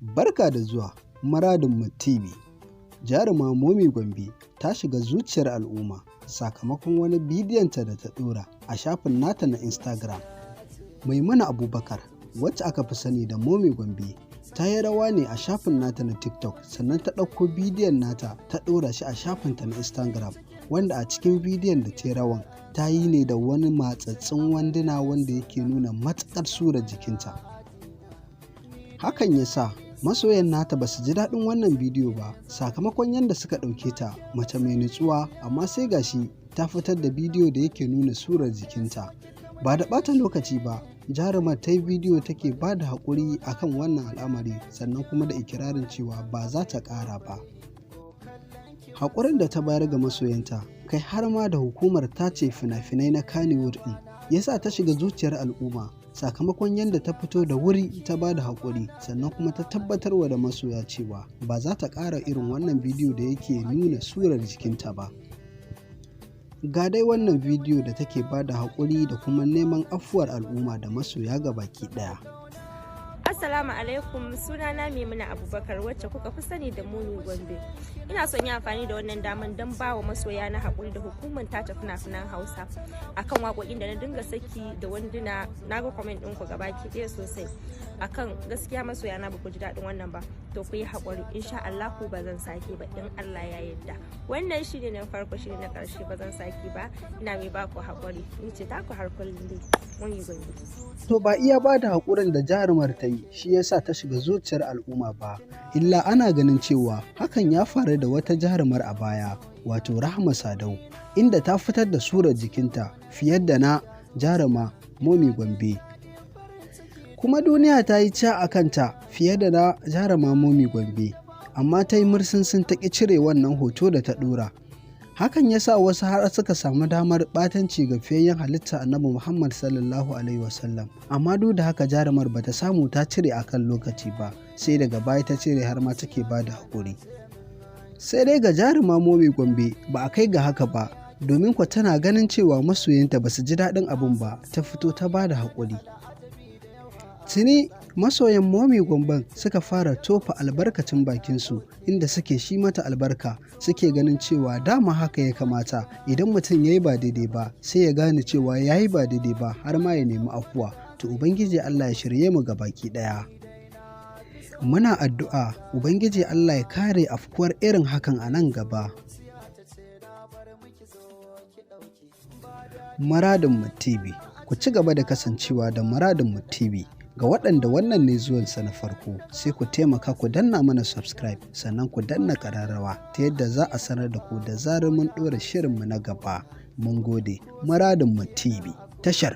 Barka da zuwa Muradinmu TV. Jaruma Momi Gombe ta shiga zuciyar al'umma sakamakon wani bidiyonta da ta ɗora a shafin nata na Instagram. Maimuna Abubakar, wacce aka fi sani da Momi Gombe, ta yi rawa ne a shafin nata na TikTok, sannan ta ɗauko bidiyon nata ta ɗora shi a shafinta na Instagram, wanda a cikin bidiyon da ta yi rawan ta yi ne da wani matsatsin wanduna wanda yake nuna matuƙar surar jikinta. Hakan ya sa masoyan nata ba su ji daɗin wannan bidiyo ba, sakamakon yadda suka ɗauke ta mace mai nutsuwa, amma sai gashi ta fitar da bidiyo da yake nuna surar jikinta. Ba da ɓata lokaci ba, jarumar ta yi bidiyo take ba da haƙuri a kan wannan al'amari, sannan kuma da ikirarin cewa ba za ta ƙara ba. Haƙurin da ta bayar ga masoyanta, kai har ma da hukumar tace fina-finai na Kannywood ɗin, ya sa ta shiga zuciyar al'umma sakamakon yadda ta fito da wuri ta ba da haƙuri, sannan kuma ta tabbatarwa da masoya cewa ba za ta ƙara irin wannan bidiyo da yake nuna surar jikinta ba. Ga dai wannan bidiyo da take ba da haƙuri da kuma neman afuwar al'umma da masoya ga baki ɗaya. Assalamu alaikum, sunana Maimuna Abubakar, wacce kuka fi sani da Momi Gombe. Ina son yi amfani da wannan daman don ba wa masoya na haƙuri da hukumar tace fina-finan Hausa akan waƙoƙin da na dinga saki da wanduna. Na ga comment ɗinku gabaki ɗaya sosai akan gaskiya masoya na ba ku ji daɗin wannan ba. To, ku yi haƙuri, insha Allahu ba zan sake ba in Allah ya yarda. Wannan shi ne na farko, shi ne na ƙarshe, ba zan sake ba. Ina mai ba ku haƙuri. Ni ce taku har kullum dai, Momi Gombe. To, ba iya ba da haƙurin da jarumar ta yi shi yasa ta shiga zuciyar al'umma ba, illa ana ganin cewa hakan ya faru da wata jarumar a baya, wato Rahama Sadau, inda ta fitar da surar jikinta fiye da na jaruma Momi Gombe. Kuma duniya ta yi ca a kanta fiye da na jaruma Momi Gombe, amma ta yi mursinsin ta ƙi cire wannan hoto da ta ɗora. Hakan ya sa wasu har suka samu damar ɓatanci ga fiyayyen halitta, Annabi Muhammad Sallallahu Alaihi Wasallam. Amma duk da haka, jarumar bata samu ta cire a kan lokaci ba, sai daga baya ta cire, har ma take ba da haƙuri. Sai dai ga jaruma Momi Gombe ba a kai ga haka ba, domin kuwa tana ganin cewa masoyanta ba su ji daɗin abun ba, ta fito ta ba da haƙuri. Tuni masoyan Momi Gomben suka fara tofa albarkacin bakinsu, inda suke shi mata albarka, suke ganin cewa dama haka ya kamata, idan mutum ya yi ba daidai ba sai ya gane cewa ya yi ba daidai ba, har ma ya nemi afuwa. To, Ubangiji Allah ya shirye mu ga baki ɗaya. Muna addu'a Ubangiji Allah ya kare afkuwar irin hakan a nan gaba. Muradinmu TV, ku ci gaba da kasancewa da Muradinmu TV. Ga waɗanda wannan ne zuwansa na farko, sai ku taimaka ku danna mana subscribe, sannan ku danna ƙararrawa ta yadda za a sanar da ku da zarar mun ɗora shirinmu na gaba. Mun gode. Muradinmu TV, tashar